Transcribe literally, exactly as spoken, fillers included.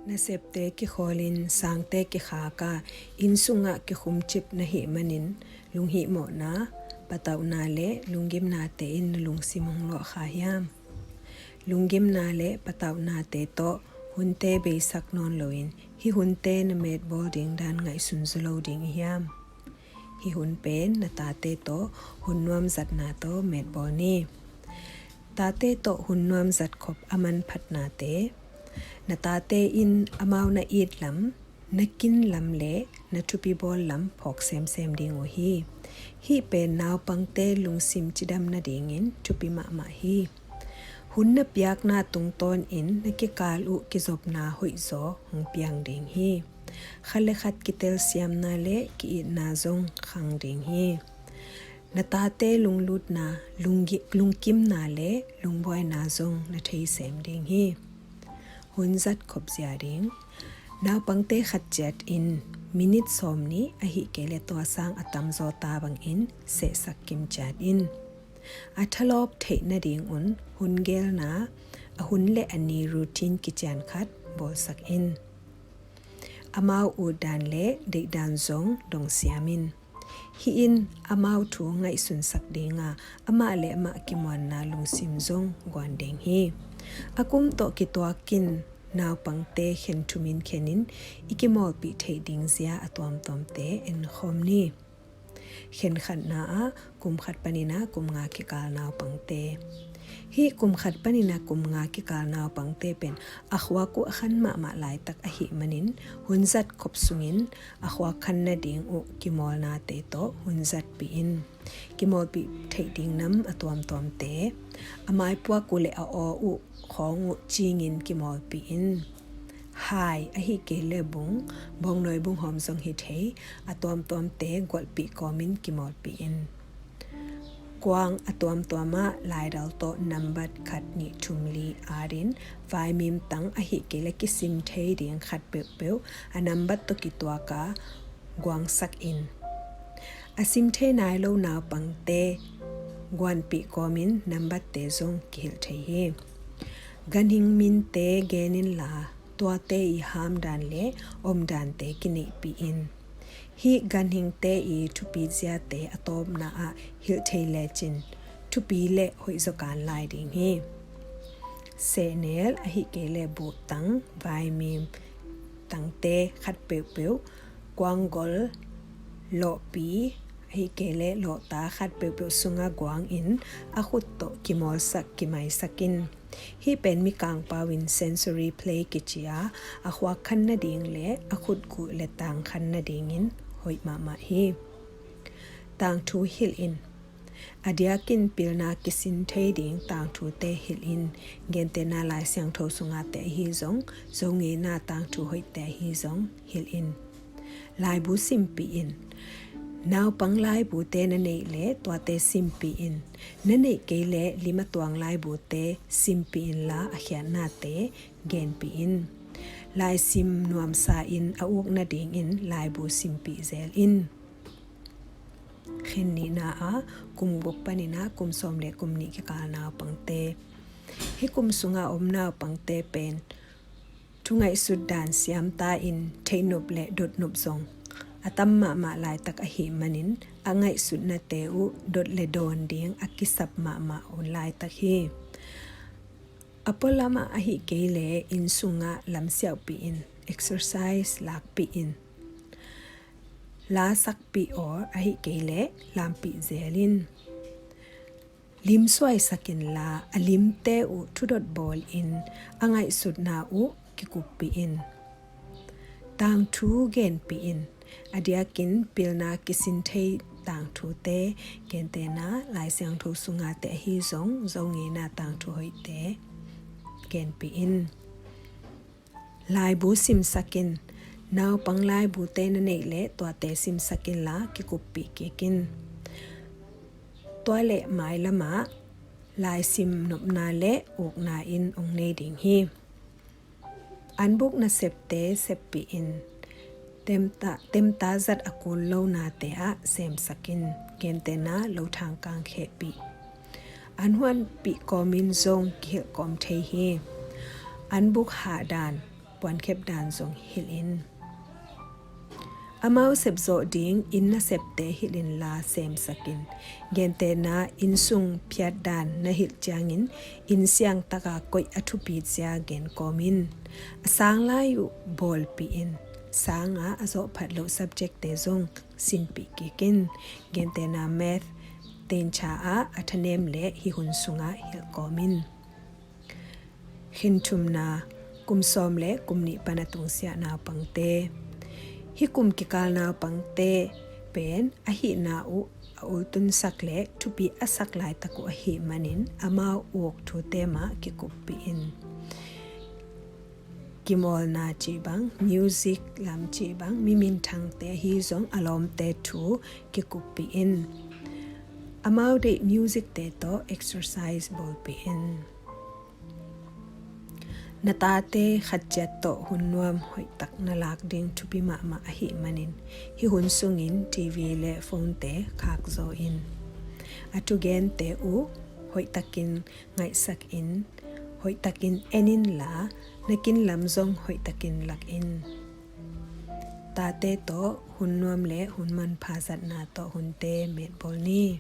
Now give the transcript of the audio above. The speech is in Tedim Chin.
Nasepte kikhawlin sangte kikhak a, inn sungah kikhumcip na hih manin, lunghihmawhna, patauhna le lunggimnate in na lungsim hong luahkha hiam? Lunggimna le patauhnate tawh hunte beisak nawn loin, hih hunte na metbawl ding dan ngaihsun zaw lo ding i hiam? Hih hun pen na tate tawh hun nuamzatna tawh metbawl ni. Tate tawh hun nuamzat khop a manphatnate. Na tate in amau na it lam, na kin lam le na thupi bawl lam phawk semsem ding uh hi. Hih pen naupangte lungsim cidam nadingin thupi mahmah hi. Hun na piakna tungtawnin na kikal uh kizopna hoihzaw hong piang ding hi. Khat le khat kitelsiamna le ki-itna zong khang ding hi. Na tate lunglutna, lunggi-, lungkimna le lungbuaina zong na thei sem ding hi. Hun zat khop zia ding. Naupangte khat ciat in minit sawm nih ahih kei le tua sang a tamzaw ta bangin sehsak kim ciat in. A thalawp theih nadingun hun gelna, a hun le a ni routine kician khat bawlsak in. Amau utdan le deihdan zong dongsiam in. Hih in amau thu ngaihsunsak dinga, amah le amah kimuanna lungsim zong guan ding hi. A kum tawh kituakin naupangte khen thumin khenin i kimawlpih theih ding zia a tuamtuamte enkhawm ni. Khenkhatna ah kum khat panin a kum nga kikal naupangte. Hih kum khat panin a kum nga kikal naupangte pen a khuak uh a khan mahmah laitak ahih manin, hun zat khop sungin a khuak khan nading uh kimawlnate tawh hun zatpih in. Kimawlpih theih ding nam a tuamtuamte, a maipuak uh le a aw uh khawng uh cingin kimawlpih in. Hai ahih kei le bung, bawngnawi bung hawm zong hi thei, a tuamtuamte gualhpih kawmin kimawlpih in. Kuang a tuamtuamah laidal tawh nambat khat nih thum li atin, vaimim tang ahih kei le kisim thei ding khat peuhpeuh a nambat tawh kituaka guangsak in. A sim thei nai lo naupangte guanpih kawmin nambatte zong kihilh thei hi. Ganhing minte gen inla, tuate i hamdan le omdante kineihpih in. Hih ganhingte i thupi ziate a tawpna ah hilh thei lecin thupi le hoihzaw kan lai ding hi. Sehnel ahih kei le buhtang, vaimim tangte khat peuhpeuh, kuanggol, lawhpi ahih kei le lawhta khat peuhpeuh sunga guangin a khut tawh kimawlsak kimaisak in. Hih pen Mikangpau in sensory play kici a, a khuak khan nading le a khut guh le tang khan nadingin hoih mahmah hi. Tangthu hilh in. A diakin pilna kisin thei ding tangthute hilh in. Gentehna Lai Siangtho sungate ahi zong, Zo ngeina tangthu hoihte ahi zong hilh in. Laibu simpih in. Naupang laibute na neih le tuate simpih in. Na neih kei le lim a tuang laibute simpih inla a khiatnate genpih in. Laisim nuamsa in a uk nadingin laibu simpih zel in. Khen nihna ah kum guk panin a kum sawm le kum nih kikal naupangte. Hih kum sunga om naupangte pen thu ngaihsut dan siamta in theihnop le dotnop zong a tam mahmah laitak ahih manin a ngaihsutnate uh dot le dawn ding a kisap mahmah hun laitak hi. A pualamah ahih kei le inn sungah lamsiauhpih in, exercise lakpih in. Lasakpih aw ahih kei le lampih zel in. Lim suaisak inla a limte uh thudot bawlin a ngaihsutna uh kikuppih in. Tangthu genpih in. A diakin pilna kisin thei tangthute, gentehna Lai Siangtho sungate ahi zong Zo ngeina tangthu hoihte genpih in. Laibu simsak in. Naupang laibute na neih le tuate simsak inla kikuppih kik in. Tua le mailamah laisim nopna le ukna in ong nei ding hi. Anbuk nasepte seppih in. Temta, temta zat a kul lonate ah semsak in. Gentehna lothang kangkhehpih. An huanpih kawmin zong kihilh kawm thei hi. Anbuk hahdan. puankhep dan zong hilh in. Amau sepzawh ding inn nasepte hilh inla semsak in. Gentehna, inn sung phiat dan na hilh ciangin inn siangtaka koih a thupi zia gen kawm in. A sang lai uh bawlpih in. Sanga a zawhphat loh subjectte zong sinpih kik in. Gentehna, math, tencha ah a thanem le hih hun sungah hilh kawm in. Khin thumna, kum sawm le kum nih pan a tungsiah naupangte. Hih kum kikal naupangte pen a hihna uh a ultunsak le thupi a sak laitak uh ahih manin amau uk thute mah kikuppih in. Kimawlna cih bang, music lam cih bang, mi minthangte ahi zong a lawmte thu kikuppih in. Amau deih musicte tawh exercise bawlpih in. Na tate khatciat tawh hun nuam hoihtak na lak ding thupi mahmah ahih manin hih hun sungin TV le phonete khakzaw in. A thugente uh hoihtakin ngaihsak in, hoihtakin en inla, na kin lam zong hoihtakin lak in. Tate tawh hun nuam le hun manpha zatna tawh hunte metbawl ni.